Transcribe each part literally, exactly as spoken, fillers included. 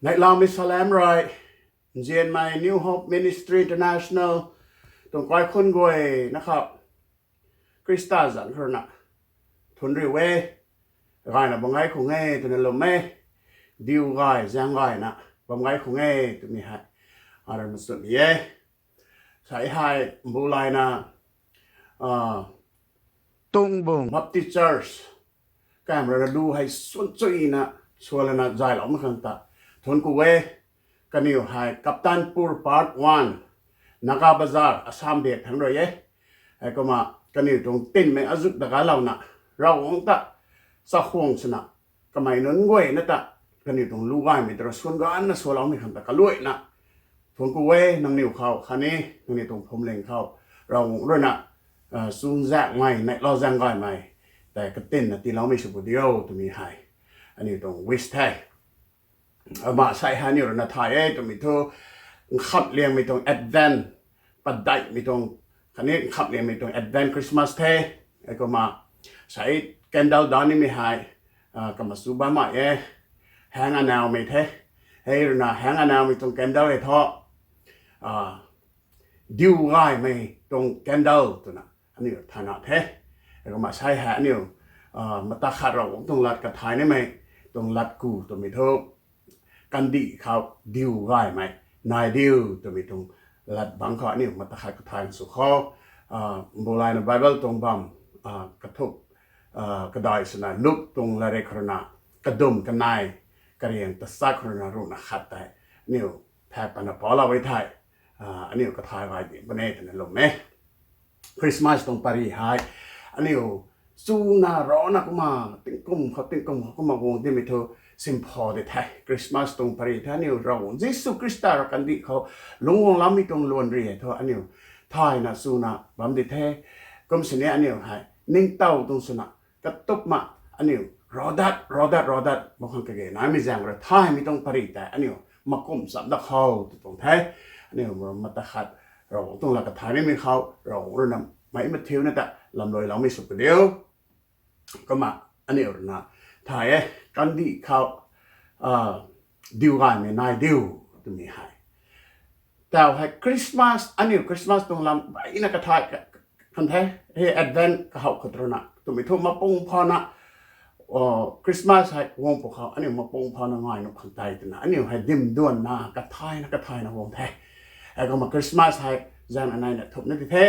Neihlamei salam rui, nzianmei New Hope Ministry International tuang kaikhunc guay na khou Khrista zanc khou rui na thunc riu e, gayna bam gay khang e twna lwm e, diu gay zaeng gayna bam gay khang e twmei hei arui machunmei e. Sei hei mbu layna Tungbung Baptist Church kaimei rui na lu hei suan chuyna sualana zayloumei khang ta thunc ku e. Kaniw hei Kaptanpur Part One, Naga Bazar, Assam biak thangc rui e. Heikumna kaniw tuang tinmei azuk dagalouna Ravguangc ta chakhwang swna kamei nunc guayna ta kaniw tuang lu gaymei ta rui suan ganna sualoumei khang ta kaluaina thunc ku e. Nangniw khou khatni nangniw tuang phuamling khou Ravguangc rui na chuzaenghmei, neihla zaeng gaymei tei katinna tiiloumei sw pu diu twmei hei aniw tuang wish the. Ama sei hei aniw rui na thay e twmei thu, nkhamhliangmei tuang Advent, padeihmei tuang, khatni nkhamhliangmei tuang Advent Christmas the. Heikumna sei candle danimei hei kamachu bammei e, hang anawmei the. Hei rui na hang anawmei tuang candle hei thu diu gaymei tuang candle twna aniw thayna the. Heikumna sei hei aniw mata khat Ravguangc tuang lat kathay nimei tuang lat ku twmei thu, kandih khou diu gaymei nai diu twmei tuang lat bangc khou aniw mata khat kathay sw khou, mbu layna Bible tuang bam kathuk kadai swna Luk tuang latrik khou rui na kadum kanei, kariang tachat khou rui na ruhna khat tei aniw thak pana palou e thei, aniw kathay gay di puni e twna lwm e. Christmas tuang pary hei aniw chuna rana kumna tingkum khou tingkum khou kumna guang dimei thu simpho di the. Christmas tuang pary the aniw Ravguangc Jisu Khrista rui kandih khou lungc guangloumei tuang luan ri hei thu aniw thayna chuna bam di the. Kum sini aniw hei ningtow tuang swna katupna aniw rawdat rawdat rawdat mak khang kage naimei zaeng rui thaymei tuang pary tei aniw makum cham dat khou tw tuang the. Aniw mata khat Ravguangc tuang lat kathay nimei khou Ravguangc rui na meic mathiuna ta lamluailoumei sw pu diu. Kumna aniw rui na thay e, kandih khou diu gaymei nai diu twmei hei, tau hei Christmas, aniw Christmas tuang lam baina kathay kan the. Hei Advent kahowh khou rui na twmei thu mapung phana Christmas hei guang pw khou aniw mapung phana ngai nuh khang tei twna aniw hei dimduanna kathayna kathayna guang the. Heikumna Christmas hei zaeng anei na thumhna di the.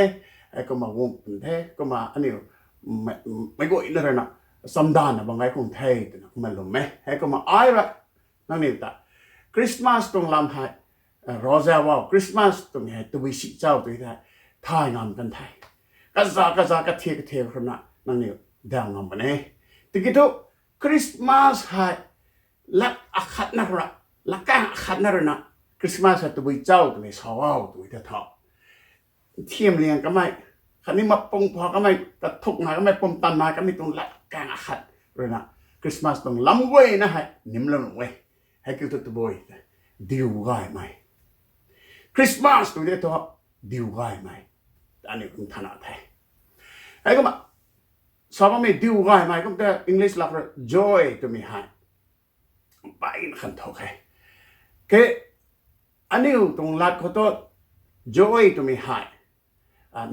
Heikumna guang pw the. Kumna aniw meic guayna rui na chamdanna bam gay khang the twna kumna lwm e. Heikumna ai rui nangniw ta Christmas tuang lam hei raza wow, Christmas twmei hei tabui si chau tw the, thay ngam kan the. Kaza kaza kathe kathe khou rui na nangniw daw ngam kan e. Tiki thu Christmas hei lat akhatna khou rui, latkaeng akhatna rui na Christmas hei tabui chau twmei sa wow tw the tho. Thiamliang kamei, khatni mapung pha kamei, kathukna kamei, pumtan nai kamei tuang latkaeng akhat rui na Christmas tuang lam guayna hei nimlou nuh e. Hei kiu thu tabui the, diu gaymei. Christmas tw the thu diu gaymei. Aniw kum thana the. Heikumna sa bammei diu gaymei kum ta English lak rui joy twmei hei baina khan thuk e. Ke aniw tuang lat khou thu joy twmei hei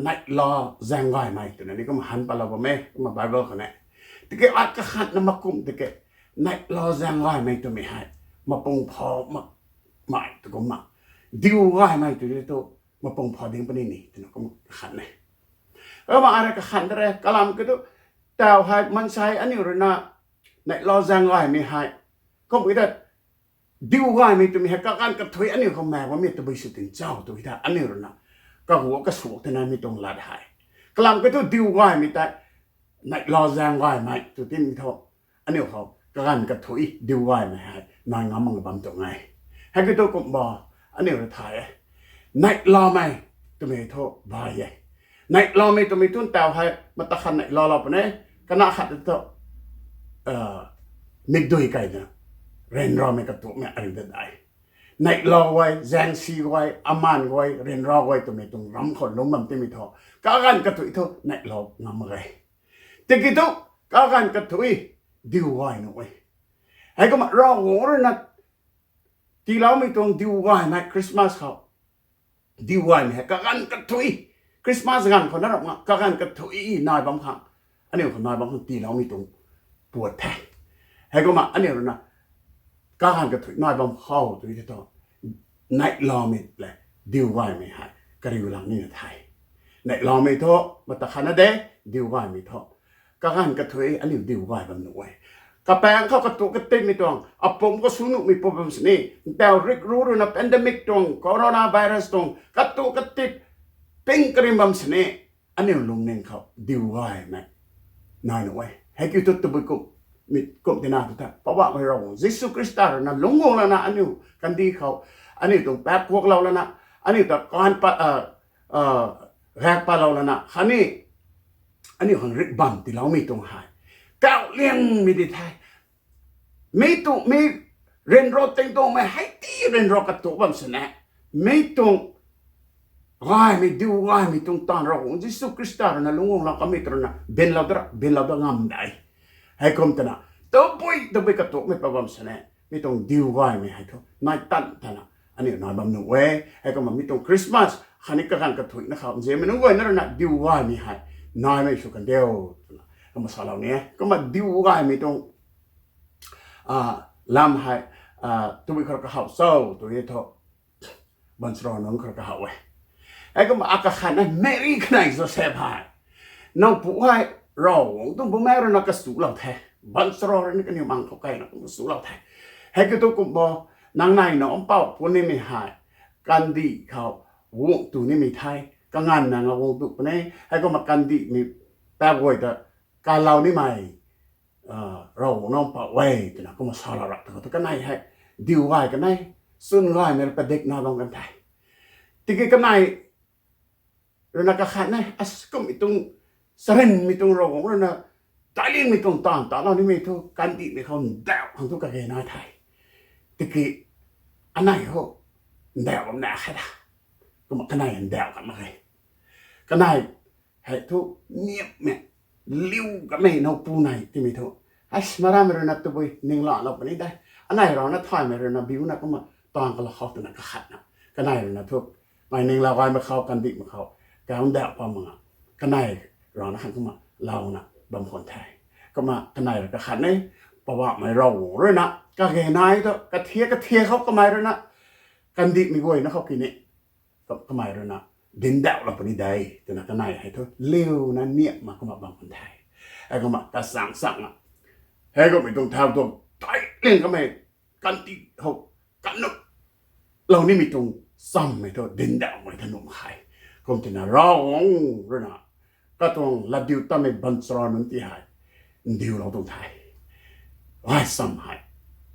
neihla zaeng gaymei twna ni kumna han palou bam e kumna Bible khou ne. Tiki at kakhatna makum tiki neihla zaeng gaymei twmei hei mapung pha mak, mei tu kumna diu gaymei tw the thu mapung pha ding puni ni twna kumna kakhan e. Kumna ai rui kakhan ta re, kalam kiu thu tau hei maansei aniw rui na neihla zaeng gaymei hei kum ki ta diu gaymei twmei hei kaganv kathuic aniw khou mak bammei tabui sw tin chau tw the. Aniw rui na kaguak kasuak tei naimei tuang lat hei, kalam kiu thu diu gaymei tei neihla zaeng gaymei tw tin thu aniw khou kaganv kathuic diu gaymei hei nai ngam mak bam tuang e. Hei kiu thu kumna aniw rui thay e, neihlamei twmei thu bay e. Neihlamei twmei thu tau hei mata khat neihlalou puni, kana khat thu mikdui kai twna ryanramei katuakmei ari dat de. Neihla guay, zaengsi guay, aman guay, ryanra guay twmei tuang ram khou lungc bam timei thu kaganv kathuic thu neihla ngam mak e. Tiki thu kaganv kathuic diu gay nuh e. Heikumna Ravguangc rui na tiiloumei tuang diu gaymei Christmas khou, diu gaymei hei kaganv kathuic, Christmas ganv khou na rap nga kaganv kathuic nai bam khang, aniu khou nai bam khang tiiloumei tuang puat the. Heikumna aniu rui na kaganv kathuic nai bam khou tu the thu, neihloumei le diu gaymei hei kariu lang nina the. Neihloumei thu mata khatna de, diu gaymei thu kaganv kathuic aniu diu gay bam nuh e. Kapaeng khou katuak katitmei tuang apumc kasw nuhmei pu bam sini, ntaw rik ru rui na pandemic tuang, coronavirus tuang katuak katit ping karim bam sini, aniu lungning khou diu gaymei nai nuh e. Heikiu thu tabui kum, mi kum tina tu the, Poubauhmei Ravguangc Jisu Khrista rui na lungc guang lana aniu kandih khou, aniu tuang paap kuaklou lana, aniu ta kan pat, gak patlou lana khatni aniu khang rik bam tiiloumei tuang hei kauh liangmei di the. Mi tuang mi ryanra ting tuangmei hei ti ryanra katuak bam sini, mi tuang gaymei, diu gaymei tuang taanv Ravguangc Jisu Khrista rui na lungc guang lou kamei tu rui na binlou da, binlou da ngam de. Heikum twna tabui tabui katuakmei pat bam sini, mi tuang diu gaymei hei thu nai tan tana aniu nai bam nuh e. Heikumna mi tuang Christmas khatni kaganv kathuicna khou nzianmei nunc guayna rui na diu gaymei hei naimei sw kan diu twna kumna salou ni e. Kumna diu gaymei tuang lam hei tabui khou kahaw cho tu e thu, baanchara nunc khou kahaw e. Heikumna akakhatna Meri kanei Joseph hei, nowpu hei Ravguangc tuang bumaengh rui na kachulou the. Baanchara rui na kaniw mang khou keyna kum kachulou the. Heikiu thu kum bo, nang nei na mpouh pu nimei hei kandih khou guang tu nimei the, kanganvna nga guang tu puni. Heikumna kandihmei paap guay ta kalou nimei Ravguangc nang mpouh e twna kumna salou rap tu khou thu kanei hei diu gay kanei, chwn gaymei padik na bam kan the. Tiki kanei rui na kakhatna, as kummei tuang, charynmei tuang Ravguangc rui na dailinmei tuang taanv talou nimei thu kandihmei khou ndauh khang thu kage nai the. Tiki anei hou ndauh bam na khe da. Kumna kanei ndauh kan mak ge. Kanei hei thu niamhmei, liu kamei nowpu nei timei thu, as marammei rui na tabui ninglalou puni de. Anei rana thaymei rui na biu na kumna taanv kalou khou twna kakhatna, kanei rui na thu mei ninglou gaymei khou, kandihmei khou kau ndauh pa mak nga, kanei rana khang kumna louna bam khwan the. Kumna kanei rui kakhatna, Poubauhmei Ravguangc rui na kage nai thu kathiak kathiak khou kamei rui na kandihmei guayna khou kini kamei rui na dindauhlou puni de twna kanei hei thu liuna niamhna kumna bam khwan the. Heikumna kachang changna, heikummei tuang thau tuang dailing kamei kandih khou kanuk lou nimei tuang chammei thu dindauhmei tha nuh mak khe. Kum tina Ravguangc rui na katuang latdiutatmei baanchara nunc ti hei ndiulou tuang the. Gaychamv hei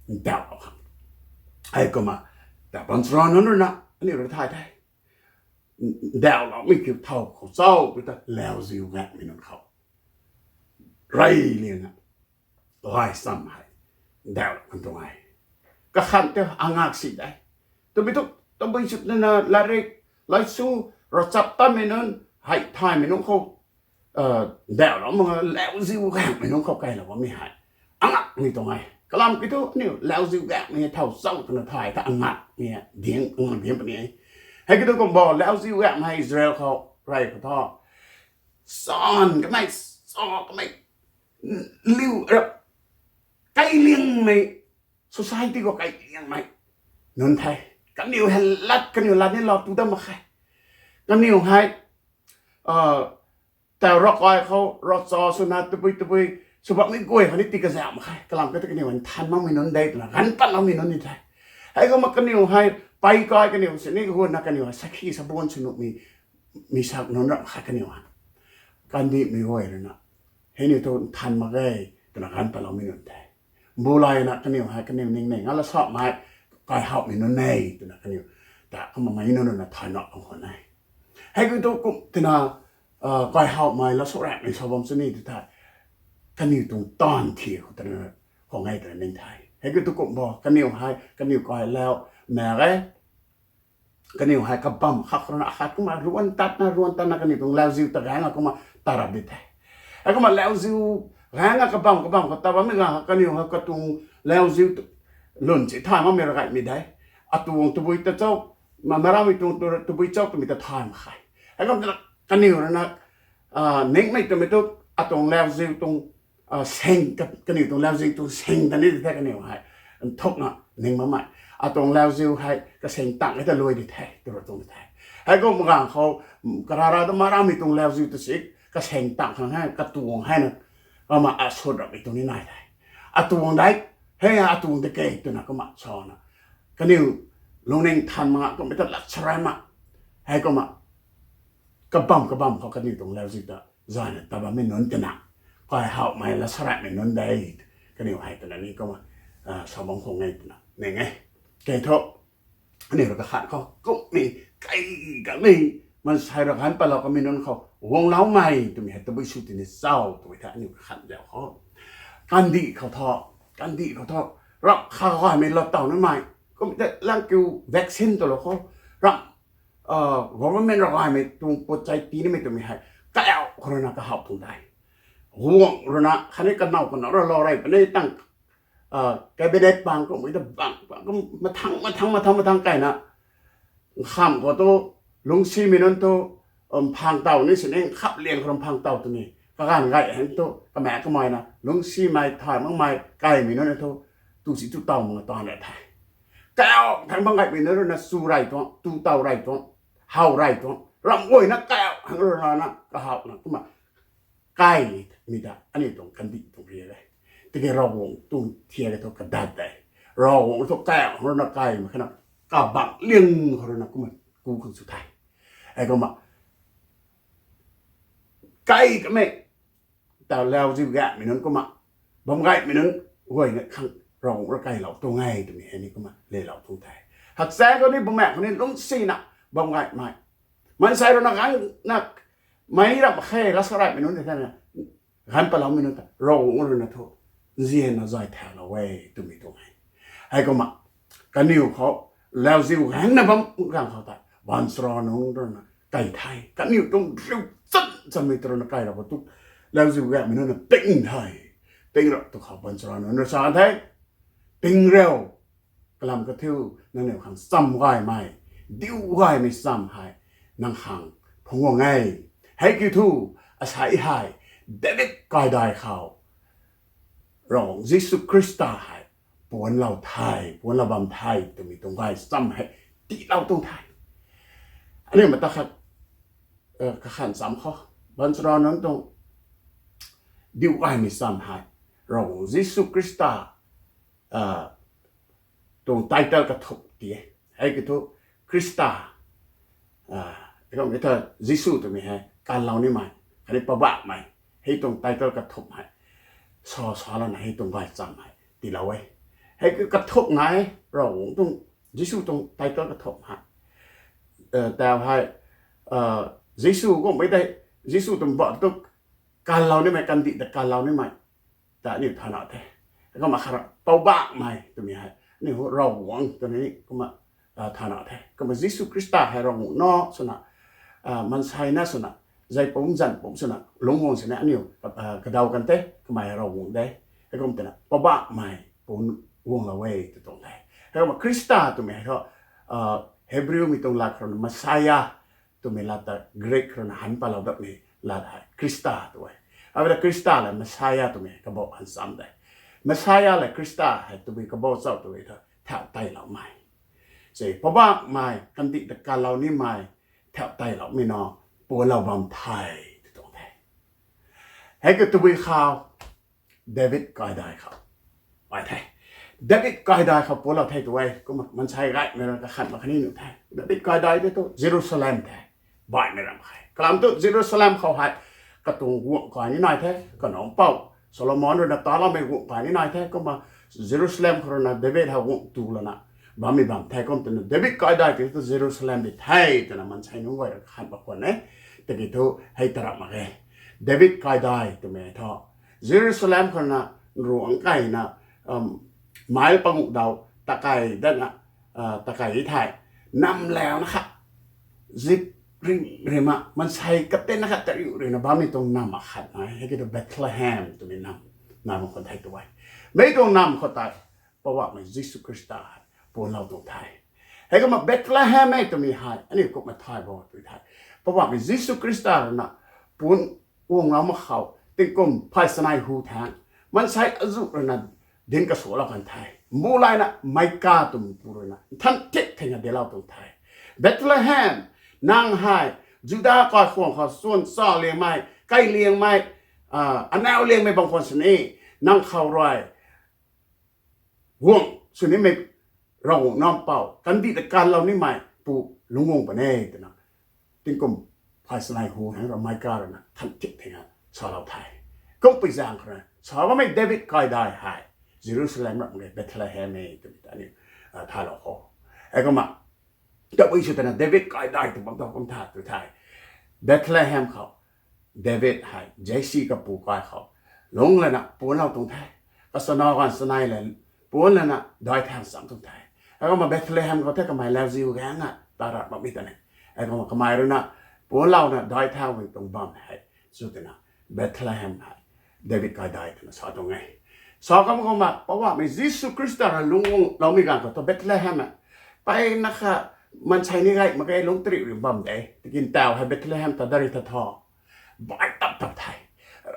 ndauhlou khang. Heikumna ta baanchara nunc rui na aniu rui thay the. Ndauhloumei kiu thow khou cho tu ta lauziu gaenghmei nunc khou rey liana gaychamv hei ndauhlou kan tuang e. Kakhan tei angak si de. Tabui thu, tabui sw nana latrik, laisu, ravchaptatmei nunc, hei thaymei nunc khou ndauhlou mak nga lauziu gaenghmei nunc khou kailou bammei hei angakmei tuang e. Kalam kiu thu aniu lauziu gaenghmei hei thow cho twna thay ta angakmei hei diang, angak diang puni e. Heikiu thu kum bo, lauziu gaenghmei hei Israel khou rey khou tho, chan kamei, cha kamei, liu rap, kailingmei, society khou kailingmei nunc the. Kaniw hei lat, kaniw lat ni lou tu dat mak khe. Kaniw hei tau ravkai khou ravcha swna tabui tabui sw bammei guay khou ni tii kazauh mak khe. Kalam kiu thu kaniw hei nthan makmei nunc de twna ganv patloumei nunc ni the. Heikumna kaniw hei pei kai kaniw sini kahunna kaniw hei sakhi sabun sw nuhmei, mi sak nunc rap mak khe kaniw hei. Kandihmei guay rui na hei ni thu nthan mak ge twna ganv patloumei nunc the. Mbu layna kaniw hei kaniw ningning a lasapmei kaihouhmei nunc e twna kaniw ta kumna mei nunc rui na thay nuh bam khwan e. Heikiu thu kum tina kaihouhmei lasap rammei sa bam sini tu thei kaniw tuang taanv thi khou twna khwan e twna ning the. Heikiu thu kum bo, kaniw hei kaniw kai lau mak ge. Kaniw hei kabamv khat khou rui na akhat kumna ruan tatna ruan tatna kaniw tuang lauziu ta gaeng a kumna tarap di the. Heikumna lauziu gaeng a kabamv kabamv khou ta bammei ganv kaniw hei katuang lauziu lwn si thay makmei ragaimei de. atuang tabui ta cho, ma- marammei tuang tu- tabui cho twmei ta thay mak khe. Heikum twna kaniw rui na, ningmei twmei thu, atuang lauziu tuang, sing, ka- kaniw tuang lauziu tuang sing ta ni di the kaniw hei. Nthukna ning bammei. Atuang lauziu hei kasing tang e ta lui di the, tw ra tuang di the. Heikum ganv khou, karara ta marammei tuang lauziu ta si, kasing tang khang hei, katuang hei na, kumna asut rapmei tuang ni nai the. Atuang dei, hei atuang de ke twna kumna sana. Kaniw lungning than mak, kumna ta lat sarai mak. Heikumna kabam kabam khou kaniw tuang lauziu ta zayna ta bammei nunc twna, kai howmei lat saraimei nunc de, kaniw hei twna ni kumna, sa bam khou nge twna ning e. Kei thu, aniu rui kakhat khou kumhmei, kai kamei, maansei rui ganc patlou kamei nunc khou guangloumei twmei hei tabui sw tini cho twmei the aniu kakhat zau khou. Kandih khou thu, kandih khou thu, ramh kha gaymei lou taw nimei, kumna ta lang kiu vaccine twlou khou, ramh, government rui gaymei tuang put chai tii nimei twmei hei, kau khou rui na kahaw tuang de. Guang rui na khatni kanow kanow rui lou rey puni tang, cabinet pang kumhmei ta bang bang kum mathang mathang mathang mathang kaina, nkham khou thu, lungcsimei nunc thu, mphang taw ni sini nkhap liang khou rui mphang taw twni kaganv gay hei thu kamei kameina lungcsimei thay makmei kaimei nunc thu, tu si tu taw mak tuang le the. Kau thang bang gaymei nunc rui na chu rey tuang, tu taw rey tuang, how rey tuang, ramh guayna kau hang rui na kahawna kumna kaimei ta aniu tuang kandih tuang ria e. Tiki Ravguangc tuang thiak e thu kadat de. Ravguangc thu kau hang rui na kaimei khana, kabang liang khou rui na kumna ku khang sw the. Heikumna kai kamei ta lauziu gaymei nunc kumna, bam gaymei nunc guayna khang Ravguangc rui kailou tuang e twmei hei ni kumna lelou tuang the. Hakchaeng khou ni, bumaengh khou ni lungcsina bam gaymei, maansei rui na ganv na mei ramh khe lat saraimei nunc thena, ganv patloumei nunc ta Ravguangc rui na thu nzianna zay thaulou e twmei tuang e. Heikumna kaniw khou lauziu gaengna bam ganv khou tei baanchara nunc rui na kai the. Kaniw tuang riu chan chanmei ta rui na kailou khou thu, lauziu gaengmei nunc na ping the. Ping rap tu khou baanchara nunc rui sa the, ping riu, kalam kathiu, nangniw khang cham gaymei, diu gaymei cham hei nang khang phungc guang e. Hei kiu thu, asei hei David kaidai khou Ravguangc Jisu Khrista hei puanclou the, puanclou bam the twmei tuang gay cham hei tiilou tuang the. Aniu mata khat, kakhan cham khou, baanchara nunc tuang diu gaymei cham hei Ravguangc Jisu Khrista tuang title kathumh ti e. Hei kiu thu, Khrista, kum e thu Jisu twmei hei kanlou nimei khatni Poubauhmei, hei tuang title kathumh hei sa sa lana hei tuang gay cham hei tiilou e. Hei kiu kathumh nai e, Ravguangc tuang, Jisu tuang title kathumh hei, tau hei, Jisu kum e tei, Jisu tuang bot tu kanlou nimei, kandih ta kanlou nimei ta aniu thana the. Kumna khat rui Poubauhmei twmei hei aniu Ravguangc twna ni kumna thana the. Kumna Jisu Khrista hei Ravguangc na swna, maansei na swna, zay pumc zan pumc swna lungc guang sini aniu kadaw kan the, kamei Ravguangc de. Heikum twna Poubauhmei puanc guanglou e tw tuang the. Heikumna Khrista twmei hei thu, Hebrewmei tuang lat khou rui na Messiah twmei lat ta, Greek khou rui na han patlou datmei lat hei Khrista tw e. Avi ta Khrista le Messiah twmei kabau han cham de. Messiah le Khrista hei tabui kabau chau tw e thu, thau teiloumei, se Poubauhmei, kandih ta kanlou nimei, thau teiloumei na puanclou bam the tw tuang the. Hei kiu tabui khou David kaidai khou bai the. David kaidai khou puanclou the tw e. Kumna maansei gaymei rui kakhan mak khatni nuh the, David kaidai tei thu Jerusalem the. Baihmei ram khe. Kalam thu Jerusalem khou hei katuang guangc kai ni nai the, kanac pou Solomon rui na taloumei guangc kai ni nai the. Kumna Jerusalem khou rui na David hei guangc tu lana bammei bam the. Kum twna David kaidai tei thu Jerusalem di the twna maansei nunc guay rui kakhan mak khwan e. Tiki thu hei tarap mak e. David kaidai twmei thu Jerusalem khou rui na ruangc kaina, mile panguh daw takai datna, takai thei, nam launa kha, zip ring rima maansei katinna kha tariu rui na bammei tuang nam akhat nai e. Hei kiu thu Bethlehem twmei nam, nam khou the tw e. Mei tuang nam khou tei Poubauhmei Jisu Khrista hei puanclou tuang the. Heikumna Bethlehem e twmei hei aniu kumna thay bo tw the. Poubauhmei Jisu Khrista rui na puan guanglou mak khou tingkum phay sanei hu thangc, maansei azuh rui na dinc kasuaklou kan the. Mbu layna Mika twmei pu rui na nthan thik thena dinclou tuang the. Bethlehem, nang hei Juda kaikhwang khou suan cha liangmei, kai liangmei, anau liangmei bam khwan sini, nang khou rui guang swnimei Ravguangc Nac Mpouh kandih ta kanlou nimei pu lungc guang puni e twna tingkum phay sanei hu hang rui Mika rui na nthan thik thena salou the. Kumpui zaeng khou rui sa bammei David kaidai hei Jerusalem ram ge Bethlehem e twmei ta aniu thalou kho. Heikumna tabui sw twna David kaidai tw bam tho kum tha tw the. Bethlehem khou David hei Jesi kapu kai khou lungc lana puanclou tuang the. Kachana ganv chanei le puanc lana daic thang cham tuang the. Heikumna Bethlehem khou the kamei lauziu gaengna ta rat bammei ta ne. Heikumna kamei rui na puanclouna daic thaumei tuang bam hei sw twna Bethlehem hei David kaidai twna sa tuang e. Sa kum kumna Poubauhmei Jisu Khrista rui lungc guangloumei ganv khou thu Bethlehem e mpeyna kha maansei ni gay mak ge, lungc tariu ri bam de. Tiki ntaw hei Bethlehem ta dari ta tho bai tap tap the.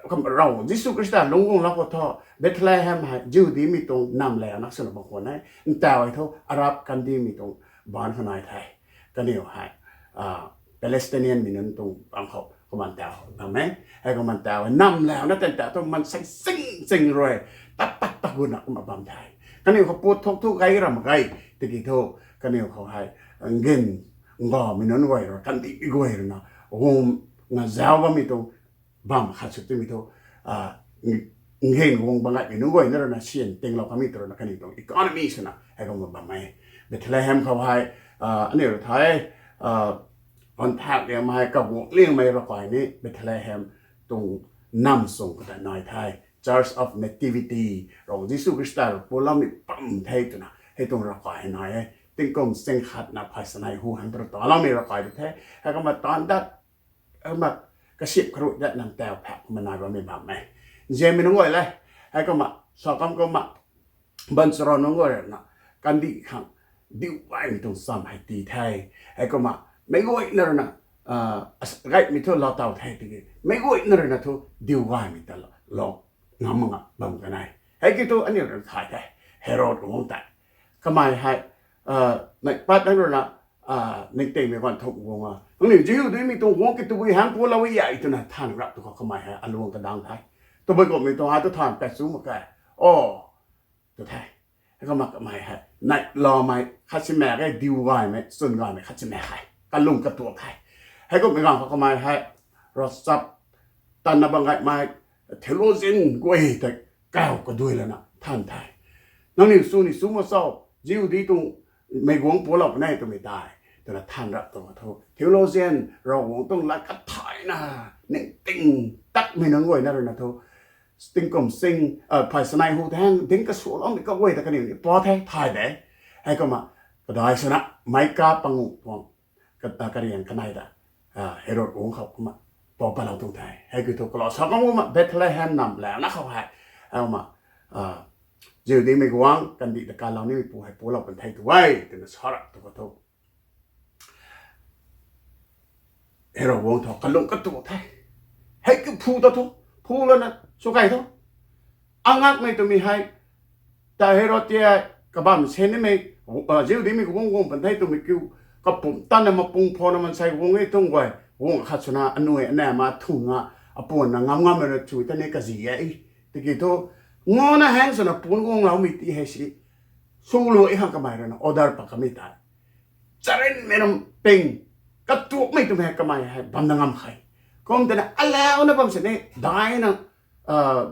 Kum Rav Jisu Khrista lungc guanglou khou thu Bethlehem hei Jihudimei tuang namv launa swna bam khwan e. Ntaw hei thu Arab kandihmei tuang baanc khou nai the. Kaniw hei Palestinian mei nunc tuang bam khou kumna ntaw bam e. Heikumna ntaw hei namv launa tan ta thu maansei ching ching rui tat tat ta guna kumna bam the. Kaniw khou put thuk thu gay ram gay tiki thu kaniw khou hei ngin ngamei nunc guay rui kandihmei guay rui na guang na zauc bammei tuang bam khat sw twmei thu ngin guang bam gaymei nunc guay na rui na syan tinglou kamei tu rui na kaniw tuang economy swna heikumna bam e. Bethlehem khou hei aniu rui the, an thak liangmei kaguang liangmei ravkai ni Bethlehem tuang namv chung khou ta nai the. Church of Nativity, Rav Jisu Khrista rui puancloumei bam the twna hei tuang ravkai hei nai e. Tingkum ching khatna phay sanei hu hang tu rui taloumei ravkai tu the. Heikumna taanv dat kumna kasip kharuh dat nang tau phak kumna nai bammei bam e. Nzianmei nunc guay le, heikumna sa kum kumna baanchara nunc guay rui na kandih khang diu gaymei tuang cham hei tii the. Heikumna meic guayna rui na gaymei thu lou taw the tiki meic guayna rui na thu diu gaymei ta lou ngam mak nga bam kan e. Hei ki thu aniu rui thay the, Herod guangc tei. Kamei hei neih pat nang rui na ningtingmei ganv thumh guang a, nangniw Jihudimei tuang guangc ki tabui hang puanclou e twna than rap tu khou kamei hei aluang kadang the. Tabui kumhmei tuang hei tu than pat chu mak khe, o, tu the. Heikumna kamei hei neihlamei khat si mak ge, diu gaymei, chwn gaymei khat si mak khe, kalung katuak the. Heikumhmei ganv khou kamei hei ravchap tanna bam gaymei theologian guay tei kaw kaduai lana than the. Nangniw chu ni chu mak cho, Jihudi tuang mei guangc puanclou puni e twmei tei twna than rap tu khou thu theologian Ravguangc tuang lat kathayna ningting takmei nunc guayna rui na thu tingkum ching phay sanei hu thangc dinc kasuakloumei kaguay ta kaniw ni pa the thay de. Heikumna kadai swna Mika panguh tuang karian kanei ta Herod guangc khou kumna pau patlou tuang the. Hei ki thu kalou sa kum kumna Bethlehem namv launa khou hei heikumna Jihudimei guangc kandih ta kanlou nimei pu hei puanclou kan the tu e twna sa rap tu khou thu Herod guangc thu kalung katuak the. Hei ki phu ta thu, phu lana sw kay thu, angakmei twmei hei ta Herod ti kabam se nimei Jihudimei guangc guang pan the twmei kiu kapumc tanna mapung phouna maansei guang e tuang guay guang khat swna anui anac ma thungna apuanna ngam ngammei rui chu ta ni kazi e. Tiki thu ngana hang swna puanc guangloumei ti hei si swluai khang kamei rui na order pat kamei tei charynmei ram ping katuakmei twmei hei kamei hei bamna ngam khe. Kum tana alauna bam sini daina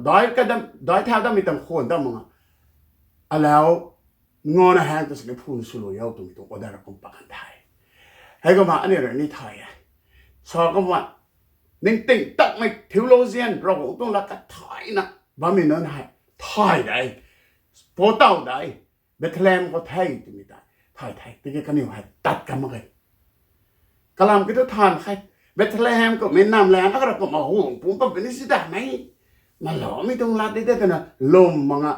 dai kadam dai thau dammei tang khwan dam mak nga, alau ngana hang ta sini phuna swluai o twmei tuang order kum pat kan the. Heikumna aniu rui ni thay e. Sa kumna ningting takmei theologian Ravguangc tuang lat kathayna bammei nunc hei thay de, pau taw de, Bethlehem khou the twmei tei thay the. Tiki kaniw hei tat kan mak ge. Kalam ki thu than khe, Bethlehem khou mei namv launa kara kumna guangc pumc pat puni si ta mei, maloumei tuang lat di de twna lwm mak nga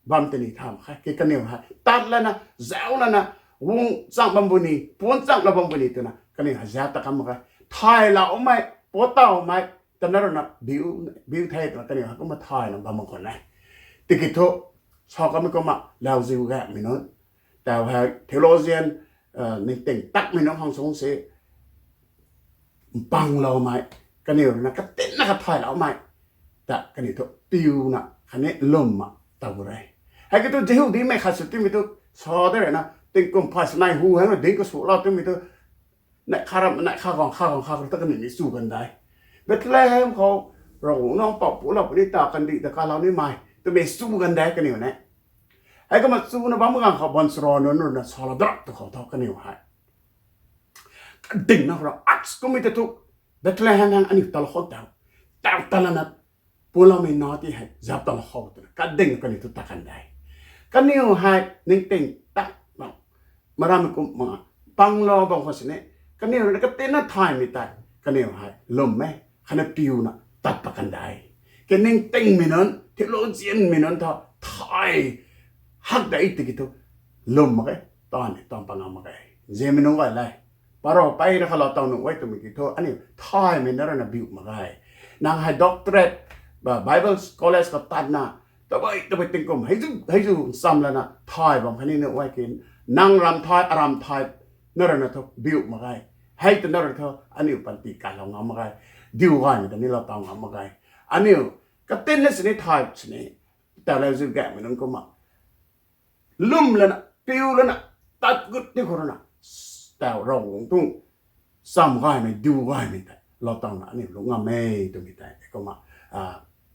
bam tini than khe. Ki kaniw hei tat lana, zauc lana, Guang chang bam bu ni, puan chang la bam bu ni twna kaniw hei zauc ta kam mak ge. Thayloumei, puatowmei, tana ruina biu, biu the twna kaniw hei kumna thayna bam mak khwan e. Tiki thu, sa kamei kumna lauziu gaenghmei nunc, tau hei theologian, ningting takmei nunc khang sung se, mpangloumei, kaniw ruina katinna ka thayloumei ta kaniw thu piuna khatni lwmna taw gu re. Hei ki thu Jihudimei khat sw timei thu sa de ruina tingkum phay sanei hu hei na dinc kasuklou timei thu, neih kha ram, neih kha guang, kha guang kha kha ta kaniw ni chu kan de. Bethlehem khou Ravguangc nang pou pulou puni ta kandih ta kalou nimei twmei chu kan de kaniw ne. Hei kumna chuna bam ganv khou baanchara nunc ruina salou dat tu khou thu kaniw hei kadingna khou ra, aks kummei ta thu, Bethlehem hang aniu talou khou tau, tau talana, puloumei na ti hei zauc talou khou twna kading kaniw thu ta kan de. Kaniw hei ningting tak, maram kumna panglou bam khou sini, kaniw ruina katinna thaymei tei kaniw hei lwm e, khatni piuna tat pat kan de. Kaningtingmei nunc, theologianmei nunc thu thay hak de tiki thu lwm mak ge, taanv ni taanv pat ngam mak ge. Nzianmei nunc guay le, parou peyna kha lou taw nuh e twmei ki thu aniu thaymei na ruina biu mak ge. Nang hei doctorate, Bible college khou tatna, tabui tabui tingkum hei zu hei zu ncham lana thay bam khatni nuh e ki, nang ram thay, aram thay na ruina thu biu mak ge. Hei twna rui thu aniu panty kalou ngam mak ge. Diu gaymei ta ni lou taw ngam mak ge. Aniu katinna sini thay sini, tau lauziu gaenghmei nunc kumna lwm lana, piu lana, tat gut ti khou ruina, tau Ravguangc tuang cham gaymei, diu gaymei tei lou tawna aniu lungc ngam e twmei tei kumna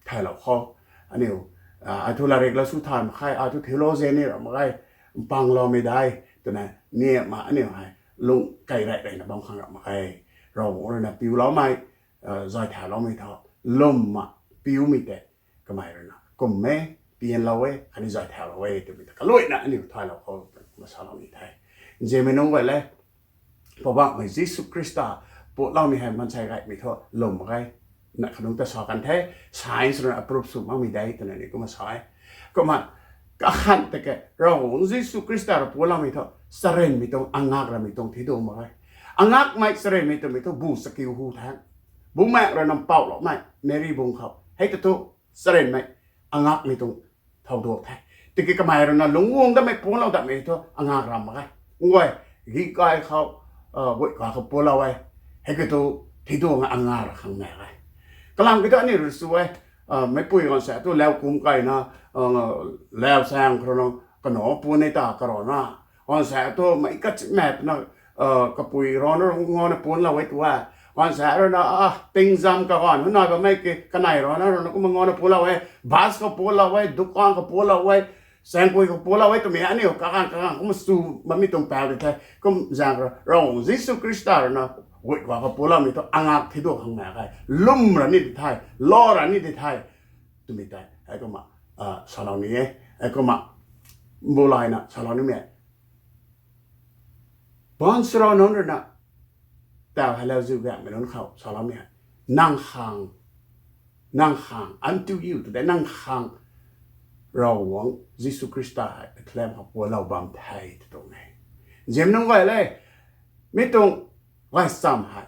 thaylou khou, aniu ai thu latrik la sw thay mak khe, ai thu theologian ni ra mak ge, mpangloumei dei twna niamna aniu hei lung kei rey reyna bam khang ra mak ge. Ravguangc ruina piuloumei, zay thauloumei thu lwmna piumei tei kamei ruina kum e, pianlou e khatni zay thaulou e twmei ta kaluaina aniu thaylou khou twna salou ni the. Nzianmei nunc guay le, Poubauhmei Jisu Khrista puatloumei hei maansei gaymei thu lwm mak ge na khanungc ta sa kan the. Science ruina approve sw makmei dei twna ni kumna sa e. Kumna kakhan ta ke Ravguangc Jisu Khrista rui puatloumei thu charynmei tuang, angak ramei tuang thi du mak ge. Angakmei charynmei twmei thu bu chakiu hu the. Bumaengh ruina mpouhloumei Meri bung khou hei ta thu charynmei, angakmei tuang thow duak the. Tiki kamei ruina lungc guang datmei puanclou datmei thu angak ram mak ge. Nguay, gi kai khou, guay kai khou puanclou e. Hei ki thu thi duang angak ra khang mak ge. Kalam ki thu aniu rui sw e, meicpui gaanvsaekc thu lau kum kaina, lau saeng khou rui na kanac puan ni ta karana, gaanvsaekc thu meic kachimei twna kapui rana ngauna puanclou e tu e. Gaanvsaekc ruina tingzam kaganv hu nai bammei ki kanei rana ruina kumna ngauna puanclou e, bus khou puanclou e, dukan khou puanclou e, saengpui khou puanclou e twmei aniu kaganv kaganv kumna sw bammei tuang pau di the. Kum zaeng khou Ravguangc Jisu Khrista ruina guay kai khou puancloumei thu angak thi duang khang mak ge, lwm ra ni di the, lou ra ni di the twmei tei hei kumna salou ni e. Hei kumna mbu layna salou nimei baanchara nunc ruina, tau hei lauziu gaenghmei nunc khou saloumei hei, nang khang, nang khang, unto you today, nang khang Ravguangc Jisu Khrista hei Bethlehem khou puanclou bam the tw tuang e. Nzianmei nunc guay le, mi tuang gaychamv hei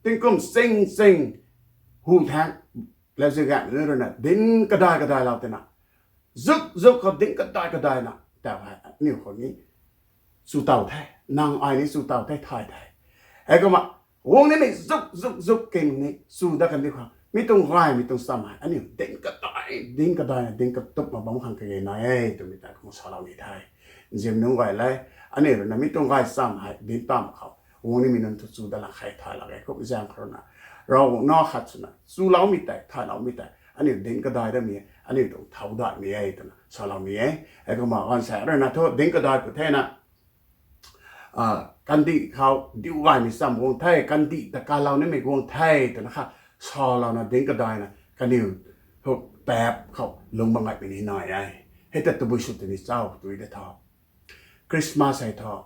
tingkum ching ching hu thangc, lauziu gaenghmei nunc ruina dinc kadai kadailou tina, zuk zuk khou dinc kadai kadaina tau hei aniu khou ni chu taw the, nang ai ni chu taw the, thay the. Hei kumna guang nimei zuk zuk zuk king ni chu dat kan diu khang mi tuang gaymei tuang cham hei aniu dinc kadai, dinc kadaina dinc katupna bam khang kage nai e twmei ta kumna salou ni the. Nzianmei nunc guay le, aniu ruina mi tuang gaychamv hei dinc tam khou guang nimei nunc thu chu dat lak khe, thay lak khe. Kum zaeng khou ruina Ravguangc nac khat swna chuloumei tei, thayloumei tei aniu dinc kadai datmei, aniu tuang thau daihmei e twna salou ni e. Hei kumna gaanvsaekc ruina thu dinc kadai pu thena, kandih khou diu gaymei cham guang the, kandih ta kalou nimei guang the twna kha salouna dinc kadaina kaniw thu paap khou lungc bam ngaimei ni nai e. Hei ta tabui sw tini chau tui de tho. Christmas hei thu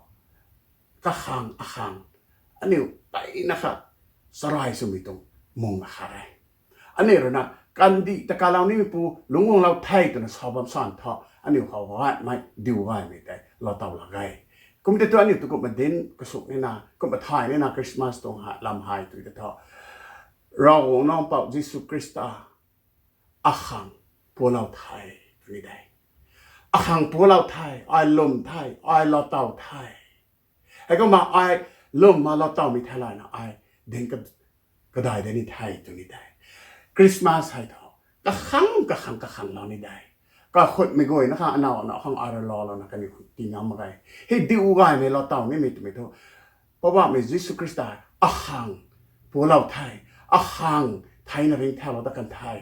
kakhang akhang aniu peyna kha charai swmei tuang mung akhat e. Aniu ruina kandih ta kalou nimeipu lungc guanglou the twna sa bam san thu aniu khou gaymei, diu gaymei tei lou taw lak ge. Kum tei thu aniu tu kumna dinc kasuk nina, kumna thay nina Christmas tuang lam hei tu tei thu, Ravguangc Nac Mpouh Jisu Khrista akhang pualou the tw ni de. Akhang pualou the, ai lwm the, ai lou tow the. Heikumna ai lwm ma lou towmei theilayna ai dinc kadai da ni the tw ni de. Christmas hei thu kakhang kakhang kakhanglou ni de. Kakhunmei guayna khang, anac anac khang ai rui lou louna kaniw khang tii ngam mak ge. Hei diu gaymei lou tow nimei twmei thu, Poubauhmei Jisu Khrista akhang pualou the, akhang theina ringcthaulou ta kan the,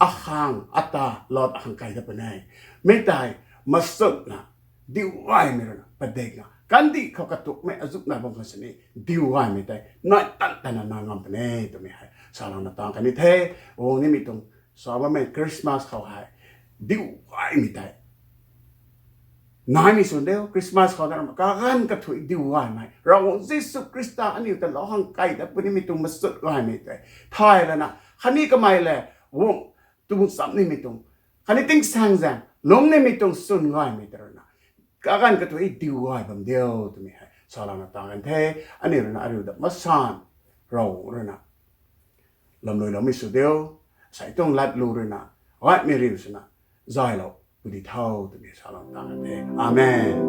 akhang ata lou akhang kai dat puni e. Mi tei machutna diu gaymei ruina padikna kandih khou katukmei azuh nai bam khang sini diu gaymei tei nai tan tana nai ngam puni e twmei hei salouna tang kan ni the. Guang nimei tuang sa bammei Christmas khou hei diu gaymei tei naimei sw diu. Christmas khou na kaganv kathuic diu gaymei Ravguangc Jisu Khrista aniu ta lou khang kai dat punimei tuang machut gaymei tei thay lana, khatni kamei le guang tuang cham nimei tuang, khatni tingsaengzaeng lungc nimei tuang swn gaymei tei ruina kaganv kathuic diu gay bam diu twmei hei salouna tang kan the. Aniu ruina ariu dat masan Ravguangc ruina lamluiloumei sw diu. Asei tuang latlu ruina gaymei riu swna zaylou pudi tho twmei salouna tang kan the. Amen.